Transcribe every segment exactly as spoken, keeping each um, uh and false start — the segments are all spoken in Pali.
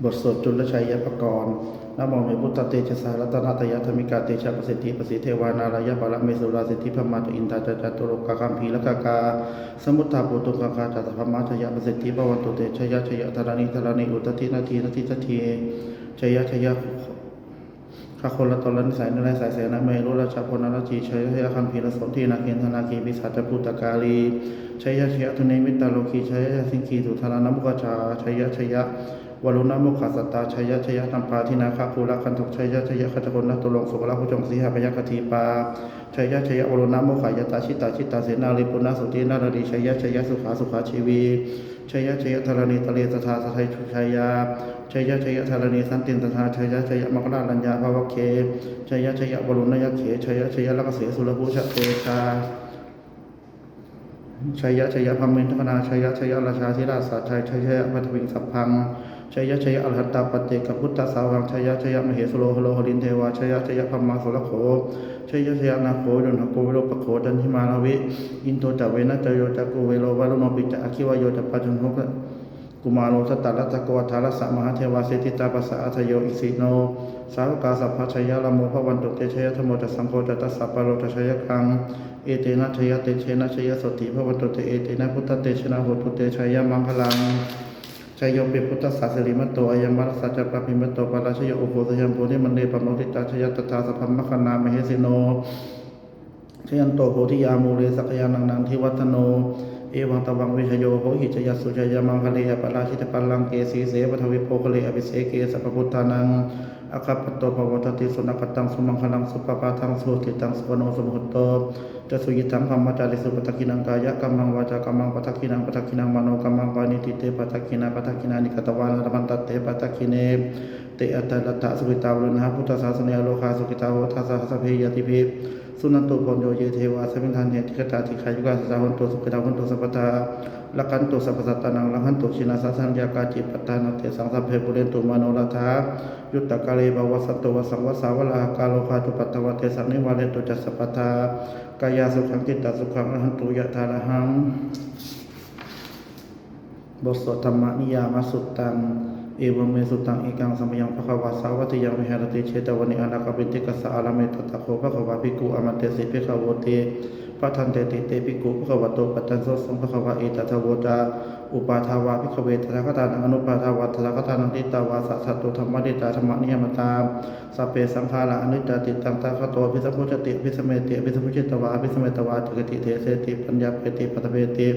บทสวดจุลชัยยปกรณ์ Namo me buddhatejasā ratanattayadhammikā tejapasiddhi pasīdevā nārāyaparamesurā siddhibrahmā ca indā ca catulokā gambhīrakkhakā samuddā bhūtuṅgaṅgā ca sabrahmā jayapasiddhi bhavantu te. Jaya jaya dharaṇi dharaṇī udadhi nadī nadī jadhī jaya jaya คคนละตนละนิสัย นิรัยสัยเสนา เมรุราชพลนรจี ชัยชยคัมภีรสนธิ นาเกนทนาคี ปีศาจภูตกาลี ชัยชยทุนิมิตตาโลคี ชัยชยสิงคีสุธารานามุขจา ชัยชย วรุณโมคขัสตา ชัยชยนำปาทินาคาคูลคันทก ชัยชยขจกลนตุลงสุกลผู้จงสีหพยัคฆทีปา ชัยชยวรุณโมขายตา ชิตาชิตาเสนาลีปุณณสุตีนารี ชัยชยสุขาสุขาชีวี ชัยชยธรณีตะเลสทาสไทยชุชายา ชัยชยธรณีสันตินสทา ชัยชยมังคลารัญญาภวัคเค ชัยชยวรุณยักเข ชัยชยรักเสสุรภูชเตชา ชัยชยพรหมินทนา ชัยชยราชาธิราชสัตไทย ชัยชยพัทวิงสัพพัง ชัยชยอรหันตาปเจกพุทธสาวัง ชัยชยมเหสุโรหโลหรินเทวา ชัยชยพรหมาสุรโข ชัยชยนาโขวิรุณหโขวิรูปโขจันทิมาลวิ อินโทจเวนะจโยจักกุเวโรวรุณโนปิจะอัคคิวโยจะปัจจุนหุก กุมารโอสตรัตโกอัฏฐารสมหาเทวาสิทธิตาปัสสะอัฏฐโยอิสิโน สาวกาสัพพะชยาลโมภวันตุเต ชยธรรมโมจะสังโฆจะตัสสะปะโรจะชยกัง เอเตนะชยเตเชนะชยสติภวันตุเต เอเตนะพุทธเตเชนะโหตุเตชยมังคลัง ชโยปิพุทธสสะสิริมัตโต อายมรัสสะจะปะพิมัตโต ปะราชโยอุโภสยัมโพธิมันเดปะโมทิตาชยตถาสะพะมะคณามเหสิโน ชยันโตโพธิยามูเล สักยานังนันทิวัฒโน เอวังตวังวิชโยโหหิ ชยัสสุชยมังคเล อปราชิตปัลลังเก สีเสปฐวีโพคเล อภิเสเก สัพพะพุทธานัง อัคคัปปะโต ปะโวชติ สุนคตัง สุมังคลัง สุปะปาทัง สุหุติตัง สุวโน สุมุหุตโต จะสุยิทัง ธัมมะจาริสุ ปัทถินัง กายะกัมมัง วาจากัมมัง ปัทถินัง ปัทถินัง มโนกัมมัง ปาณิติเต ปัทถินา ปัทถินานิกัตวานะ ละพันตัตเต ปัทถิเน เต อัตถะรัตถะ สุขิตาวรุณหา พุทธสาสเน อโรคา สุขิตาโหตาสะ สัพเพญาติภิ สุนันตุ โพนโย เย เทวา สมิง ธันเน ติคตา ติขายกา สัตตา โหนตุ สุขิตา โหนตุ สัพพะทา รักขันตุ สัพพะสัตตานัง รักขันตุ จินนาสาสะนัง ยา กาจิ ปัตตานา เต สัง สัพเพ ปุเรนตุ มโนรัทธา ยุตตะกาเล ปะวัสสันตุ วัสสัง วัสสา วะลาหะกา โรคา จุปัตตวา เต สัง นิวาเรนตุ จัสสัพพะทา กายาสุขัง จิตตาสุขัง อะระหันตุ ยะถา อะระหัง บทสวดธัมมนิยามสุตตัง เอวัมเมสุตตัง เอกังสะมะยัง ภะคะวา สาวัตถียัง วิหารติ เชตวะเน อนาถปิณฑิกะสะอารามะ ตะถะโค ภะคะวา ภิกขุ อามันเตสิ ภิกขะโวติ ภะทันเตติ เต ภิกขุ ภะคะวะโต ปัจจันโท สง ภะคะวา เอตะทะโวจะ อุปาทาวา ภิกขะเว ตะถาคะตานัง อนุปาทาวา ตะถาคะตานัง ทิฏฐาวาสะ สัตโต ธัมมะเทตา ธัมมนิยามะตา สัพเพ สังขาระ อนิจจา ติตัง ตะถะคะโต อภิสัมพุจจติ อภิสะเมติ อภิสัมพุจจิตวา อภิสะเมตวา อจิกขิติ เทเสติ ปัญญาเปติ ปัฏฐะเปติ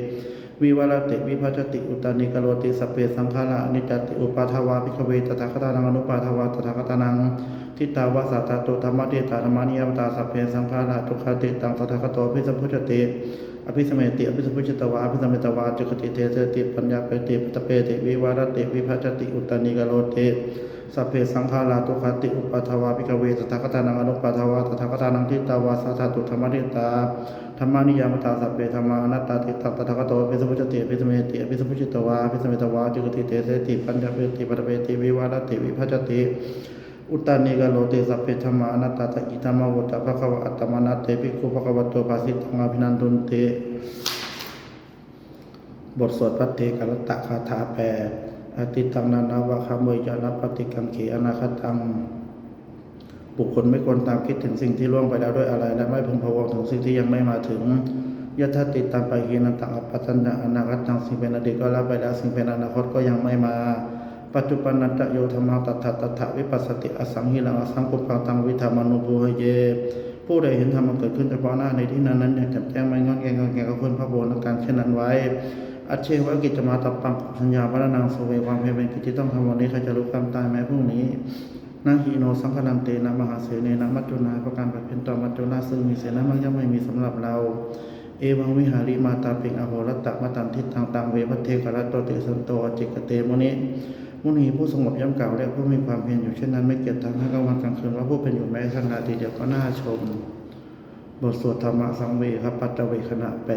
วิวะระติ วิภัจจติ อุตตานีกะโรติ สัพเพ สังขาระ อนิจจา ติ อุปาทาวา ภิกขะเว ตะถาคะตานัง อนุปาทาวา ตะถาคะตานัง ทิฏฐาวาสะ สัตโต ธัมมะเทตา ธัมมนิยามะตา สัพเพ สังขาระ ทุกขา ติตัง ตะถะคะโต อภิสัมพุจจติ อภิสะเมติ อภิสัมพุจจิตวา อภิสะเมตวา อจิกขิติ เทเสติ ปัญญาเปติ ปัฏฐะเปติ วิวะระติ วิภัจจติ อุตตานีกะโรติ สัพเพ สังขาระ ทุกขา ติ อุปาทาวา ภิกขะเว ตะถาคะตานัง อนุปาทาวา ตะถาคะตานัง ทิฏฐาวาสะ สัตโต ธัมมะเทตา ธัมมนิยามะตา สัพเพ ธัมมา อนัตตา ติตัง ตะถะคะโต อภิสัมพุจจติ อภิสะเมติ อภิสัมพุจจิตวา อภิสะเมตวา อจิกขิติ เทเสติ ปัญญาเปติ ปัฏฐะเปติ วิวะระติ วิภัจจติ อุตตานีกะโรติ สัพเพ ธัมมา อนัตตา อิทัง มะ โวจะ ภะคะวา อัตตะมะนะ เต ภิกขุ ภะคะวะโต ภาสิตัง อะภินันทุนติ บทสวดภัทเทกรัตตคาถาแปล อตีตัง นานาวะคะเมยะ นะปะติกังเข อนาคตัง บุคคลไม่ควรตามคิดถึงสิ่งที่ล่วงไปแล้วด้วยอาลัย และไม่พึงพะวงถึงสิ่งที่ยังไม่มาถึง ยัตถาตีตัง ปะหินันตัง อัปปะสัญญัง อนาคตัง สิ่งเป็นอดีตก็ละไปแล้ว สิ่งเป็นอนาคตก็ยังไม่มา ปัจจุปันนันจะ โย ธัมมัง ตัตถะตัตถะ วิปัสสติ อสังหิรัง อสังกุปปัง ตัง วิดဓมมานุ บูหะเย ผู้ใดเห็นธรรมอันเกิดขึ้นเฉพาะหน้าในที่นั้นๆ อย่างแจ่มแจ้ง ไม่ง่อนแง่งงอนแงง ก็ควรพะวงและการเช่นนั้นไว้ อัจเฉวะ กิจจามาตัปปัง กุสัญญา มะระณัง สุเว ความเพียรเป็นกิจที่ต้องทำวันนี้ ใครจะรู้ความตายแม้พรุ่งนี้ นะหิ โน สังฆะรันเตนะ มหาเสเนนะ มัจจุราช เพราะการผัดเพี้ยนต่อมัจจุราชซึ่งมีเสนามาก ย่อมไม่มีสำหรับเรา เอวัง วิหาริมาตาปิง อโหรัตตะมะตันทิตัง ตัง เว ภัทเทกรัตโตติ สันโต อจิกขเต มุนิ มุนีผู้สงบย่อมกล่าวเรียกผู้มีความเพียรอยู่เช่นนั้น ไม่เกียจคร้านทั้งกลางวันกลางคืน ว่าผู้เป็นอยู่แม้ขณะทีเดียวก็น่าชม บทสวดธัมมสังเวคปัจจเวกขณะแปล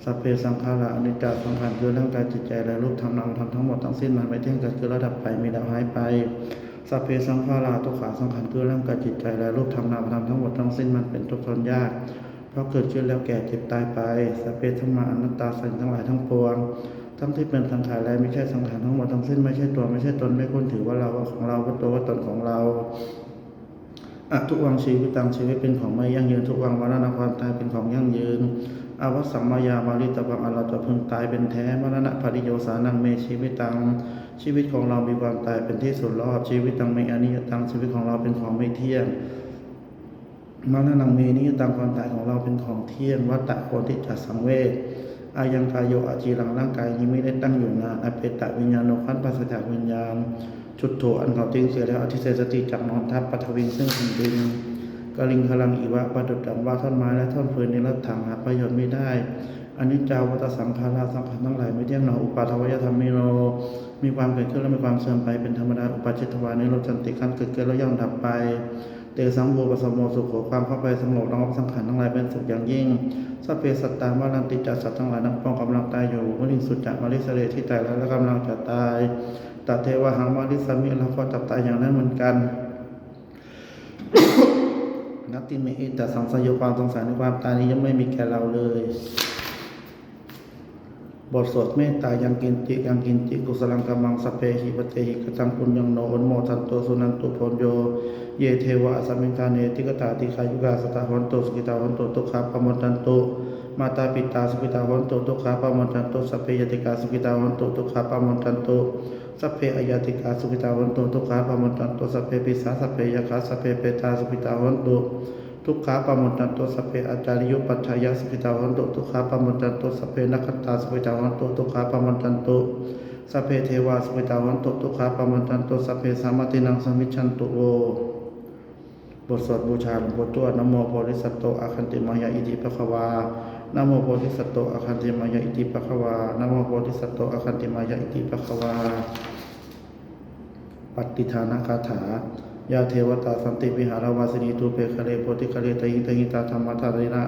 สัพเพ สังขารา อนิจจา สังขารคือร่างกายจิตใจและรูปธรรมนามธรรมทั้งหมดทั้งสิ้นมันไม่เที่ยง เกิดขึ้นแล้วดับไป มีแล้วหายไป สัพเพ สังขารา ทุกขา สังขารคือร่างกายจิตใจและรูปธรรมนามธรรมทั้งหมดทั้งสิ้นมันเป็นทุกข์ทนยาก เพราะเกิดขึ้นแล้วแก่เจ็บตายไป สัพเพ ธัมมา อนัตตา สิ่งทั้งหลายทั้งปวง ทั้งที่เป็นสังขารและไม่ใช่สังขาร ทั้งหมดทั้งสิ้นไม่ใช่ตัวไม่ใช่ตน ไม่ควรถือว่าเราว่าของเราว่าตัวว่าตนของเรา Adhuvaṃ jīvitaṃ ชีวิตเป็นของไม่ยั่งยืน Dhuvaṃ maraṇaṃ ความตายเป็นของยั่งยืน Avassaṃ mayā maritabbaṃ อันเราจะพึงตายเป็นแท้ Maraṇapariyosānaṃ me jīvitaṃ ชีวิตของเรามีความตายเป็นที่สุดรอบ Jīvitaṃ me aniyataṃ ชีวิตของเราเป็นของไม่เที่ยง Maraṇaṃ me niyataṃ ความตายของเราเป็นของเที่ยง Vata ควรที่จะสังเวช Ayaṃ kāyo aciraṃ ร่างกายนี้ไม่ได้ตั้งอยู่นาน Apetaviññāṇo ครั้นปราศจากวิญญาณ Chuḍḍho อันเขาทิ้งเสียแล้ว Adhisessati จักนอนทับ Paṭhaviṃ ซึ่งแผ่นดิน Kaliṅgaraṃ iva ประดุจดังว่าท่อนไม้และท่อนฟืน Niratthaṃ หาประโยชน์มิได้ Aniccā vata saṅkhārā สังขารทั้งหลายไม่เที่ยงหนอ Uppādavayadhammino มีความเกิดขึ้นและมีความเสื่อมไปเป็นธรรมดา Uppajjitvā nirujjhanti ครั้นเกิดขึ้นแล้วย่อมดับไป Tesaṃ vūpasamo sukho ความเข้าไปสงบระงับสังขารทั้งหลายเป็นสุขอย่างยิ่ง Sabbe sattā maranti ca สัตว์ทั้งหลายทั้งปวงกำลังตายอยู่ Mariṃsu ca marissare ที่ตายแล้วและกำลังจะตาย Tathevāhaṃ marissāmi เราก็จะตายอย่างนั้นเหมือนกัน Natthi me ettha saṃsayo ความสงสัยในความตายนี้ย่อมไม่มีแก่เราเลย บทสวดเมตตา Yaṃ kiñci yaṃ kiñci kusalaṃ kammaṃ sabbehi katehi kataṃ puññaṃ no anumodantu suṇantu bhonto ye devā asmiṃ ṭhāne adhigatā dīghāyukā sadā hontu sukhitā hontu dukkhā pamuñcantu. Mātā pitā sukhitā hontu dukkhā pamuñcantu. Sabbe ñātikā sukhitā hontu dukkhā pamuñcantu. Sabbe aññātikā sukhitā hontu dukkhā pamuñcantu. Sabbe pisā sabbe yakkhā sabbe petā sukhitā hontu dukkhā pamuñcantu. Sabbe ācariyupajjhāyā sukhitā hontu dukkhā pamuñcantu. Sabbe nakkhattā sukhitā hontu dukkhā pamuñcantu. Sabbe devā sukhitā hontu dukkhā pamuñcantu. Sabbe sampattīnaṃ samijjhantu vo. บทสวดบูชาหลวงปู่ทวด Namo bodhisatto āgantimāya iti bhagavā. Namo bodhisatto āgantimāya iti bhagavā. Namo bodhisatto āgantimāya iti bhagavā. Pattidānagāthā. Yā devatā santi vihāravāsinī thūpe ghare bodhighare tahiṃ tahiṃ tā dhammadānena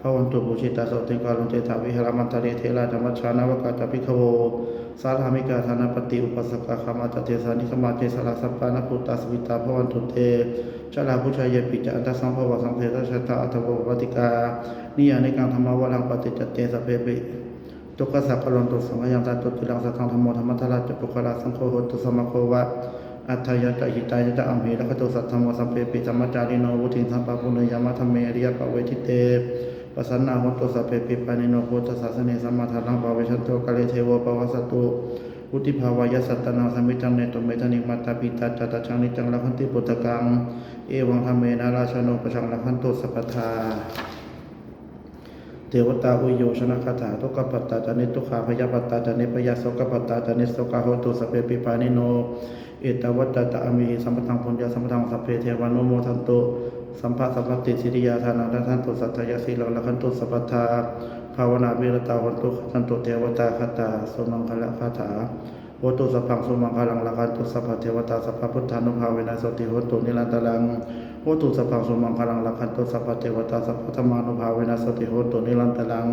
bhavantu pūjitā sotthiṃ karontedha vihāramaṇḍale. Therā ca majjhā navakā ca bhikkhavo sārāmikā dānapatī upāsakā gāmā ca desā nigamā ca issarā sappāṇabhūtā sukhitā bhavantu te. Jalābujā yepi ca aṇḍasambhavā saṃsedajātā athavopapātikā niyyānikaṃ dhammavaraṃ paṭicca te sabbepi dukkhassa karontu saṅkhayaṃ. Ṭhātu ciraṃ sataṃ dhammo dhammaddharā ca puggalā saṅgho hotu samaggo va atthāya ca hitāya ca. Amhe rakkhatu saddhammo sabbepi dhammacārino vuḍḍhiṃ sampāpuṇeyyāma dhamme ariyappavedite. Pasannā hontu sabbepi pāṇino buddhasāsane sammā dhāraṃ pavecchanto kāle devo pavassatu vuḍḍhibhāvāya sattānaṃ samiddhaṃ netu medaniṃ. Mātā pitā ca taccaṃ niccaṃ rakkhanti puttakaṃ evaṃ dhammena rājāno pajaṃ rakkhantu sabbadā. Devatāuyyojanagāthā. Dukkhappattā ca niddukkhā bhayappattā ca nibbhayā sokappattā ca nissokā hontu sabbepi pāṇino. Ettāvatā ca amhehi sambhataṃ puññasampadaṃ sabbe devānumodantu sabbasampattisiddhiyā. Dānaṃ dadantu saddhāya sīlaṃ rakkhantu sabbadā bhāvanābhiratā hontu gacchantu devatāgatā. Sumaṅgalagāthā. Hotu sabbaṃ sumaṅgalaṃ rakkhantu sabbadevatā sabbabuddhānubhāvena sotthī hontu nirantaraṃ. Hotu sabbaṃ sumaṅgalaṃ rakkhantu sabbadevatā sabbadhammānubhāvena sotthī hontu nirantaraṃ.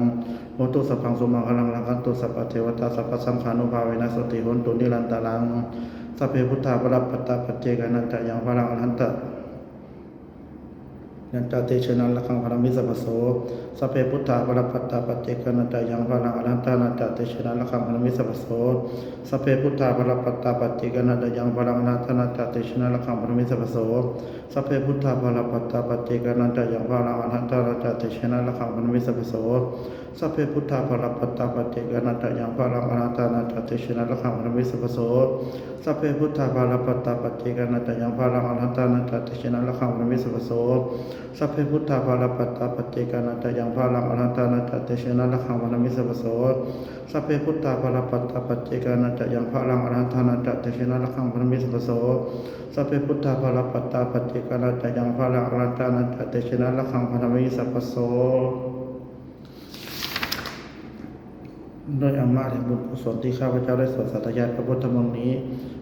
Hotu sabbaṃ sumaṅgalaṃ rakkhantu sabbadevatā sabbasaṅghānubhāvena sotthī hontu nirantaraṃ. Sabbe buddhā balappattā paccekānañca yaṃ balaṃ arahantānañca tejena rakkhaṃ bandhāmi sabbaso. Sabbe buddhā balappattā paccekānañca yaṃ balaṃ arahantānañca tejena rakkhaṃ bandhāmi sabbaso. Sabbe buddhā balappattā paccekānañca yaṃ balaṃ arahantānañca tejena rakkhaṃ bandhāmi sabbaso. Sabbe buddhā balappattā paccekānañca yaṃ balaṃ arahantānañca tejena rakkhaṃ bandhāmi sabbaso. Sabbe buddhā balappattā paccekānañca yaṃ balaṃ arahantānañca tejena rakkhaṃ bandhāmi sabbaso. Sabbe buddhā balappattā paccekānañca yaṃ balaṃ arahantānañca tejena rakkhaṃ bandhāmi sabbaso. Sabbe buddhā balappattā paccekānañca yaṃ balaṃ arahantānañca tejena rakkhaṃ bandhāmi sabbaso. Sabbe buddhā balappattā paccekānañca yaṃ balaṃ arahantānañca tejena rakkhaṃ bandhāmi sabbaso. Sabbe buddhā balappattā paccekānañca yaṃ balaṃ arahantānañca tejena rakkhaṃ bandhāmi sabbaso. ด้วยอำนาจแห่งบุญกุศลที่ข้าพเจ้าได้สวดสาธยายพระพุทธมนต์นี้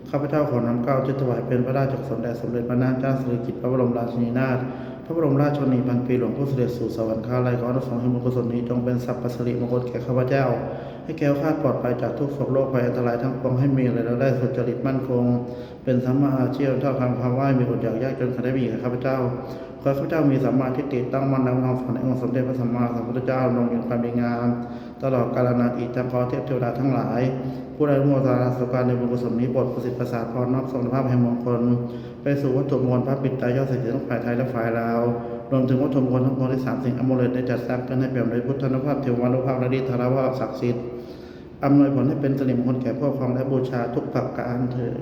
ข้าพเจ้าขอน้อมเกล้าอุทิศถวายเป็นพระราชกุศลแด่สมเด็จพระนางเจ้าสิริกิติ์ พระบรมราชินีนาถ พระบรมราชชนนีพันปีหลวง ผู้เสด็จสู่สวรรคาลัย ขออานิสงส์แห่งบุญกุศลนี้จงเป็นสัพพสิริมงคลแก่ข้าพเจ้า ให้แคล้วคลาดปลอดภัยจากทุกข์โศกโรคภัยอันตรายทั้งปวง ให้มีรายได้สุจริตมั่นคง เป็นสัมมาอาชีพ เท่าทางธรรม ว่าให้มีอดอยากยากจน ขอได้มีแก่ข้าพเจ้า ขอให้ข้าพเจ้ามีสัมมาทิฏฐิตั้งมั่นในพระธรรมคำสอนแห่งองค์สมเด็จพระสัมมาสัมพุทธเจ้า ดำรงอยู่ในความดีงาม ตลอดกาลนานอีกทั้งขอเทพเทวดาทั้งหลาย ผู้ได้อนุโมทนาสาธุการในบุญกุศลนี้โปรดประสิทธิ์ประสาทพรน้อมส่งอานุภาพแห่งมงคล ไปสู่วัตถุมงคลพระปิดตายอดเศรษฐีทั้งฝ่ายไทยและฝ่ายลาว รวมถึงวัตถุมงคลทั้งปวงที่สามสิ่งอมูเลตได้จัดสร้างขึ้นให้เปี่ยมด้วยพุทธานุภาพ เทวานุภาพ และฤทธานุภาพศักดิ์สิทธิ์ อำนวยผลให้เป็นสิริมงคลแก่ผู้ครองและบูชาทุกประการเทอญ